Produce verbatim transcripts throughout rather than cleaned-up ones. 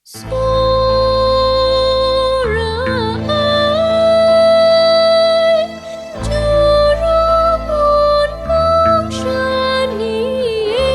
Tsawra ai, Juru ngun mung sha ni e.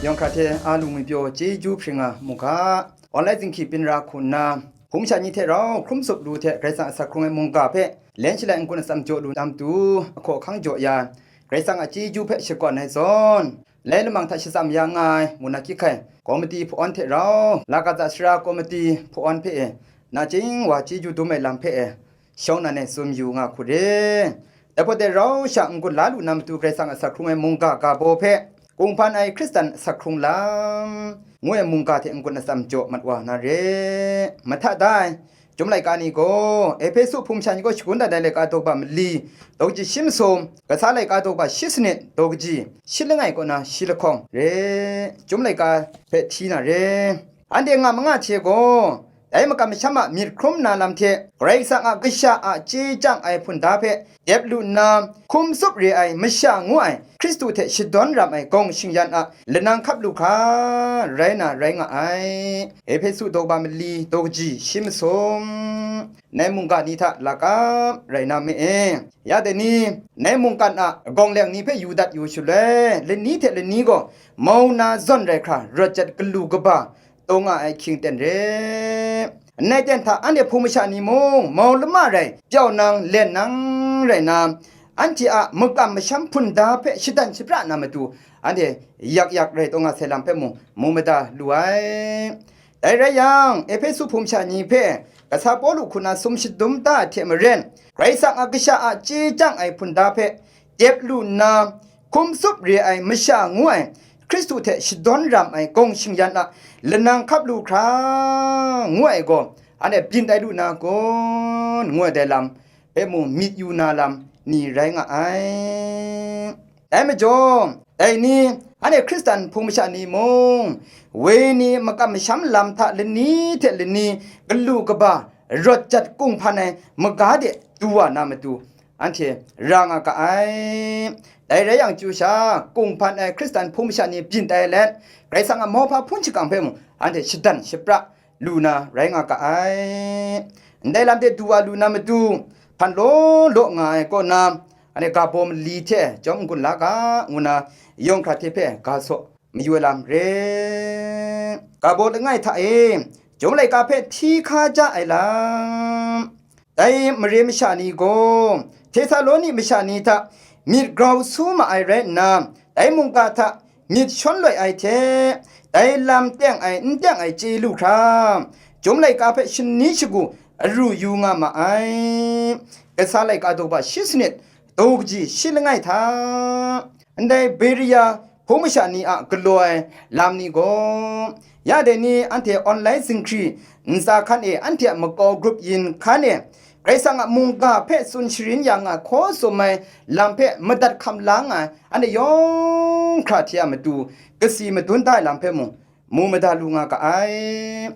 Yawng hkra hte a lu ngwi pyaw chyeju hpring nga mu ga. Online zinghki byin ra hku nna, hpung masha ni hte rau hkrum tsup lu hte Karai Kasang a asak hkrung ai mungga hpe len shalai n-gun atsam jaw lu na matu, ahkaw ahkang jaw ya, Karai Kasang a chyeju hpe shakawn ai zawn, lai lamang hta shatsam ya nga ai, ngu na hkyit hkai, komiti hpawn hte rau, Lagaza Sara komiti hpawn hpe e, nachying wa chyeju dum ai lam hpe e, shawng nnan e tsun yu nga hku re. Dai hpawt de rau sha n-gun la lu na matu Karai Kasang a asak hkrung ai mungga ga baw hpe, kunghpan ai Hkristan asak hkrung lam, ngu ai mungga hte n-gun atsam jaw mat wa na re. Mahta da ai, Chyum laika ni gaw, Ehpesu hpung masha ni kaw shagun dat ai laika daw kaba mali, daw kaji shi masum, kasa laika daw kaba shi sanit, daw kaji shi langai kaw na shi lahkawng re, Chyum laika hpe hti na re. Anhte nga manga hte gaw, dai makam masham a myit hkrum na lam hte, Karai Kasang a kasha a chye chyang ai hpunda hpe dep lu nna, hkum tsup re ai masha ngu ai Hkristu hte shadawn ram ai gawng shingyan a lanang hkap lu hkra rai na rai nga ai. Ehpesu daw kaba mali, daw kaji shi masum, nai mungga ni hta lakap rai na me e. Ya dai ni, nai mungkan a gawng leng ni hpe yu dat yu shaloi, lani hte lani gaw mau na zawn rai hkra rawt jat galu kaba, taw nga ai hkying ten re. Nai ten hta anhte hpung masha ni mung mau lama rai, pyau nang, len nang rai na, anhte a makam masham hpunda hpe shadan shapra na matu, anhte yak yak rai taw nga sai lam hpe mung mu mada lu ai. Dai rai yang, Ehpesu hpung masha ni hpe kasa Pawlu hku na sum shadum da ai hte maren, Karai Kasang a kasha a chye chyang ai hpunda hpe dep lu nna, hkum tsup re ai masha ngu ai Hkristu hte shadawn ram ai gawng shingyan a lanang hkap lu hkra, ngu ai gaw, anhte byin tai lu na kun, ngu ai dai lam hpe mung myit yu na lam ni rai nga ai. Dai majaw, dai ni, anhte Hkristan hpung masha ni mung, woi ni makam masham lam hta lani hte lani galu kaba rawt jat kunghpan ai maga de du wa na matu, anhte ra nga ga ai. Dai rai yang, chyu sha, kunghpan ai Hkristan hpung masha ni byin tai let, Karai Kasang a mauhpa hpun shakang hpe mung, anhte shadan shapra lu na rai nga ga ai. Ndai lam hte du wa lu na matu, hpan law law nga ai kaw na, anhte ga baw mali hte chyawm n-gun la ga, ngu na yawng hkra hte hpe ga saw mayu ai lam re. Ga baw langai hta e, Chyum laika hpe hti hkaja ai lam. Dai mare masha ni gaw, Htesaloni masha ni hta myit grau su ma ai rai nna, dai mungga hta myit shawn loi ai hte, dai lam teng ai n teng ai chye lu hkra, Chyum laika hpe shani shagu aru yu nga ma ai. Kasa laika daw kaba shi sanit, daw kaji shi langai hta, ndai Beria hpung masha ni a galaw ai lam ni gaw, ya dai ni anhte online zinghkri ntsa hkan e anhte a makau grup yin hkan e, Karai Kasang a mungga hpe tsun sharin ya nga hkaw sum ai lam hpe madat hkam la nga ai, anhte yawng hkra hte a matu kasi madun da ai lam hpe mung, mu mada lu nga ga ai.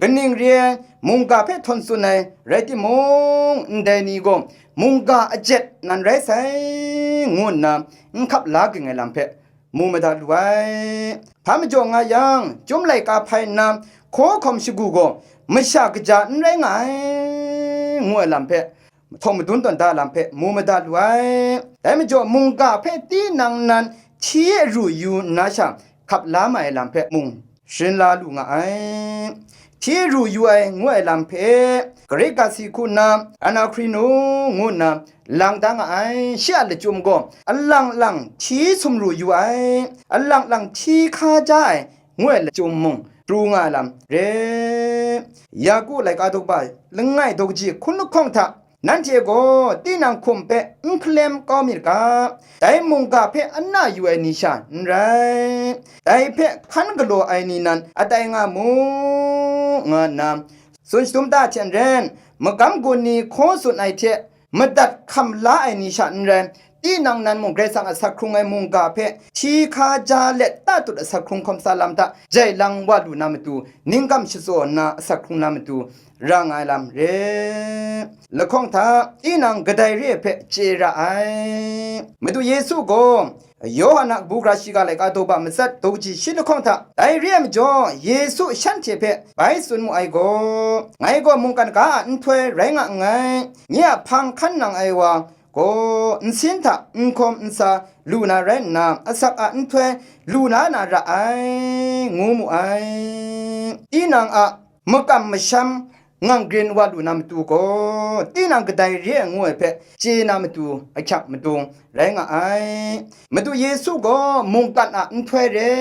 Kaning re ai, mungga hpe htawn tsun ai rai timung, ndai ni gaw mungga ajet nan rai sai, ngu nna n hkap la ging ai lam hpe mu mada lu ai. Hpa majaw nga yang, Chyum laika hpai nna hkaw hkawm shagu gaw masha kaja n rai nga ai, ngu ai lam hpe, htawng madun tawn da lam hpe mu mada lu ai. Dai majaw, mungga hpe tinang nan hti aru yu nna sha hkap la ma ai lam hpe mung sharin la lu nga ai. Hti aru yu ai ngu ai lam hpe, Grik ga si hku nna Anakrino ngu nna lang da nga ai. Shi a lachyum gaw alang lang hti sumru yu ai, alang lang hti hkaja ai ngu ai lachyum mung pru nga ai lam re. Yaku laika daw kaba langai daw kaji hkun lahkawng hta, nanhte gaw tinang hkum hpe n hkalem kau myit ga, dai mungga hpe ana yu ai ni sha n rai, dai hpe hkan galaw ai ni nan atai nga mu, nga nna, tsun shadum da hte maren, magam gun ni hkaw tsun ai hte madat hkam la ai ni sha n rai, tinang nan mung Karai Kasang a asak hkrung ai mungga hpe hti hka ja let tatut asak hkrung hkawm sa lam hta jai lang wa lu na matu, ningkam shatsaw nna asak hkrung na matu ra nga ai lam re. Lahkawng hta tinang kadai re ai hpe chye ra ai. Madu Yesu gaw Yawhan a kabu gara shiga laika daw ba matsat daw kaji shi lahkawng hta, dai re ai majaw, Yesu shanhte hpe bai tsun mu ai gaw, ngai gaw mungkan ga a nhtoi rai nga nngai, nye a hpang hkan nang ai wa gaw nsin hta n hkawm n sa lu na rai nna, asak a nhtoi lu la na ra ai, ngu mu ai. Tinang a makam masham ngang grin wa lu na matu gaw, tinang kadai re ai ngu ai hpe chye na matu ahkyak madung rai nga ai. Madu Yesu gaw mungkan a nhtoi re,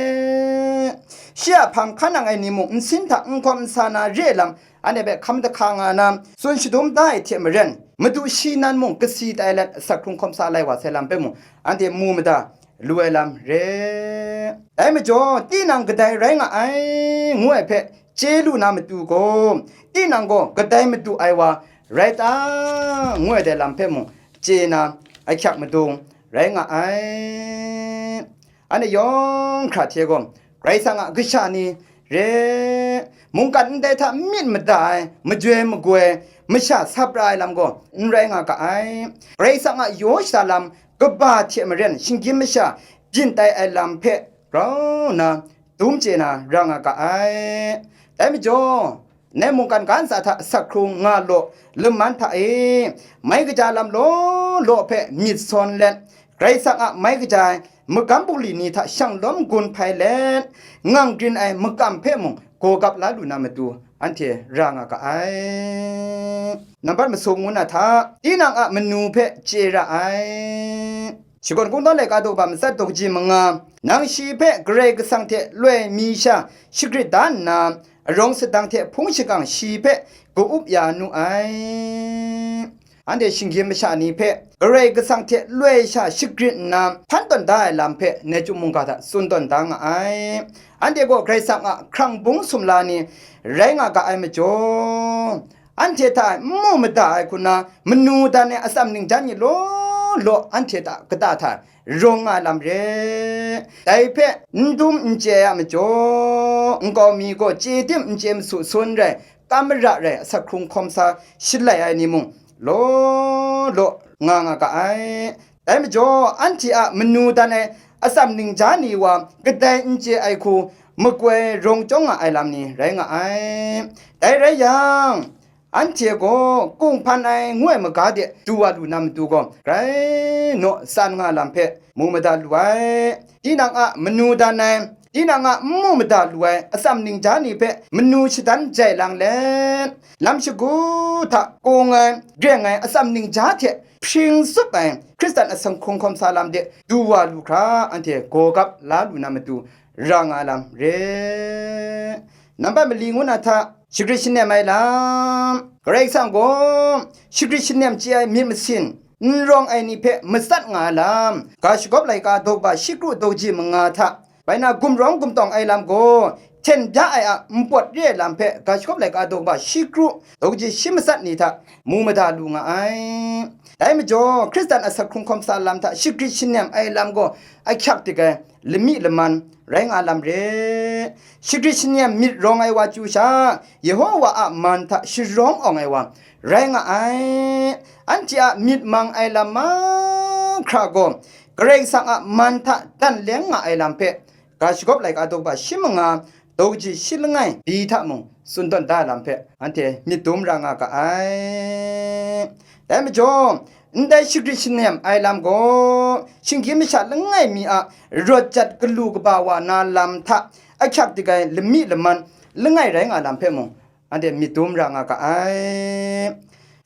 shi a hpang hkan nang ai ni mung nsin hta n hkawm n sa na re lam, anhte hpe hkam da hka nga na, tsun shadum da ai hte maren, madu shi nan mung kasi tai let asak hkrung hkawm sa lai wa sai lam hpe mung, anhte mu mada lu ai lam re. Dai majaw, tinang kadai rai nga ai, ngu ai hpe chye lu na matu gaw, tinang gaw kadai madu ai wa rai ta, ngu ai dai lam hpe mung chye na ahkyak madung rai nga ai. Anhte yawng hkra hte gaw, Karai Kasang a kasha ni re, mungkan ndai hta myit mada ai, majoi magoi, masha sap ra ai lam gaw n rai nga ga ai. Karai Kasang a yaw shada lam kaba hte maren shinggyim masha byin tai ai lam hpe grau nna dum chye na ra nga ga ai. Dai majaw, nai mungkan ga ntsa hta asak hkrung nga law, laman hta e, mai kaja lam law law hpe myit sawn let, Karai Kasang a mai kaja ai magam bungli ni hta shanglawm gun hpai let, ngang grin ai makam hpe mung gaw gap la lu na matu, anhte ra nga ga ai. Nambat masum ngu na hta, tinang a manu hpe chye ra ai. Shakawn Kungdawn laika daw ba matsat daw kaji manga, nang shi hpe Karai Kasang hte loi mi sha shagrit da nna, arawng sadang hte hpung shingkang shi hpe ka-up ya nu ai. Anhte shinggyim masha ni hpe Karai Kasang hte loi sha shagrit nna hpan tawn da ai lam hpe nai chyum mungga hta tsun tawn da nga ai. Anhte gaw Karai Kasang a hkrang bung sumla ni rai nga ga ai majaw, anhte hta n mu mada ai hku na manu dan ai atsam ningjan ni law law anhte hta kata hta rawng nga ai lam re. Dai hpe n dum n chye ai a majaw, nkau mi gaw chye tim n chye masu sun rai, kam mara rai, asak hkrung hkawm sa shalai ai ni mung law law nga nga ga ai. Dai majaw, anhte a manu dan ai atsam ningja ni wa kadai n chye ai hku makoi rawng chyawng nga ai lam ni rai nga ai. Dai rai yang, anhte gaw kunghpan ai ngu ai maga de du wa lu na matu gaw, grai naw tsan nga lam hpe mu mada lu ai. Tinang a manu dan ai, tinang a n mu mada lu ai atsam ningja ni hpe manu shadan jai lang let, lam shagu hta kung ai, greng ai atsam ningja hte hpring tsup ai Hkristan asak hkrung hkawm sa lam de du wa lu hkra, anhte gaw gap la lu na matu ra nga lam re. Nambat mali ngu na hta, shagrit shanem ai lam. Karai Kasang gaw shagrit shanem chye ai myit masin, n rawng ai ni hpe matsat nga ai lam, ga shagawp laika daw ba shi kru daw kaji manga hta, bai na gumrawng gumtawng ai lam gaw, hten bya ai a npawt re ai lam hpe ga shagawp laika daw ba shi kru daw kaji shi matsat ni hta mu mada lu nga ai. Dai majaw, Hkristan asak hkrung hkawm sa lam hta shagrit shanem ai lam gaw ahkyak dik ai lami laman rai nga lam re. Shagrit shanem myit rawng ai wa chyu sha, Yehowa a man hta sharawng awng ai wa rai nga ai. Anhte a myit mang ai lam mahkra gaw, Karai Kasang a man hta dan leng nga ai lam hpe, ga shagawp laika daw ba shi manga, daw kaji shi langai pyi hta mung tsun tawn da ai lam hpe, anhte myit dum ra nga ga ai. Dai majaw, ndai shagrit shanem ai lam gaw, shinggyim masha langai mi a rawt jat galu kaba wa na lam hta ahkyak dik ai lami laman langai rai nga lam hpe mung, anhte myit dum ra nga ga ai.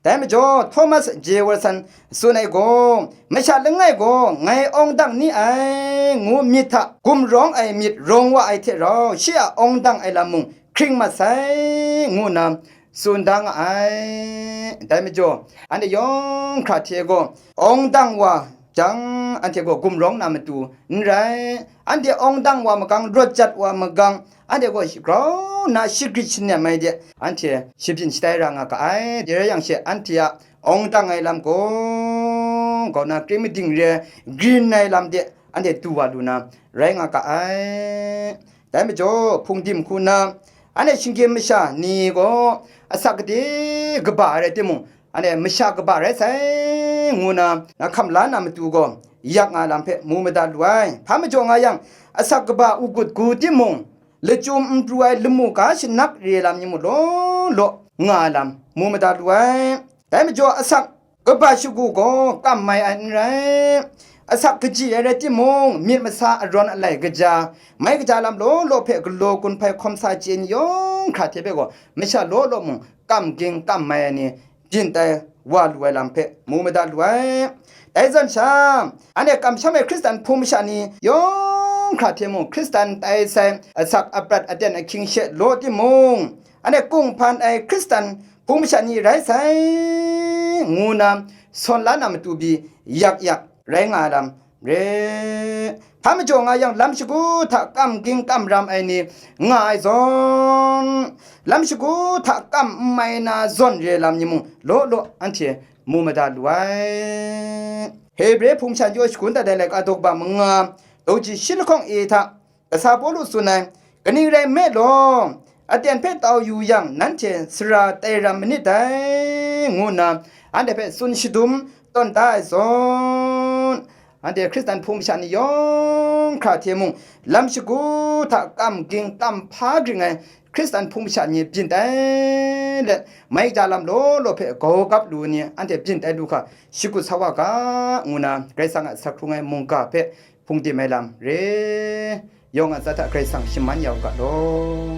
Dai majaw, Thomas J. Watson tsun ai gaw, masha langai gaw ngai awng dang ni ai, ngu myit hta gumrawng ai myit rawng wa ai hte rau, shi a awng dang ai lam mung hkring mat sai, ngu nna tsun da nga ai. Dai majaw, anhte yawng hkra hte gaw, awng dang wa jang, anhte gaw gumrawng na matu n rai, anhte awng dang wa magang, rawt jat wa magang, anhte gaw grau nna shagrit shanem ai de, anhte shabyin shatai ra nga ga ai. Dai rai yang she, anhte a awng dang ai lam gaw, kau na, kring mading re, grin ai lam de anhte du wa lu na, rai nga ga ai. Dai majaw, hpung dim hku na, anhte shinggyim masha ni gaw asak gade kaba ai rai timung, anhte masha kaba rai sai, ngu na, na hkam la na matu gaw, yak nga lam hpe mu mada lu ai. Hpa majaw nga yang, asak kaba u gut gu timung, lachyum n pru ai lamu ga shanak re lam ni mung law law nga ai lam mu mada lu ai. Dai majaw, asak kaba shagu gaw kam mai ai n rai. Asak kaji ai rai timung, myit masa arawn alai kaja, mai kaja lam law law hpe galaw gun hpai hkawm sa chye ni yawng hkra hte hpe gaw, masha law law mung kam ging kam mai ai ni, byin tai wa lu ai lam hpe mu mada lu ai. Dai zawn sha, anhte kamsham ai Hkristan hpung masha ni yawng hkra hte mung, Hkristan tai sai asak aprat aten ahkying she law timung, anhte kunghpan ai Hkristan hpung masha ni rai sai, ngu na sawn la na matu pyi yak yak rai nga ai lam re. Hpa majaw nga yang, lam shagu hta kam ging kam ram ai ni nga ai zawn, lam shagu hta kam n mai na zawn re lam ni mung law law anhte mu mada lu ai. Hebre hpung shan jaw shagun dat ai laika daw kaba manga, daw ji shi lahkawng e hta, kasa Pawlu tsun ai, kaning rai nme law, aten hpe tau yu yang, nanhte sara tai ram manit dai, ngu nna anhte hpe tsun shadum tawn da ai zawn, anhte Hkristan hpung masha ni yawng hkra hte mung, lam shagu hta kam ging kam hpa gring ai Hkristan hpung masha ni byin tai let, mai ja lam law law hpe gau gap lu ni, anhte byin tai lu hkra, shakut sa wa ga, ngu na, Karai Kasang a sa hkrung ai mungga hpe hpung dim ai lam re, yawng a za hta Karai Kasang shaman ya u ga law.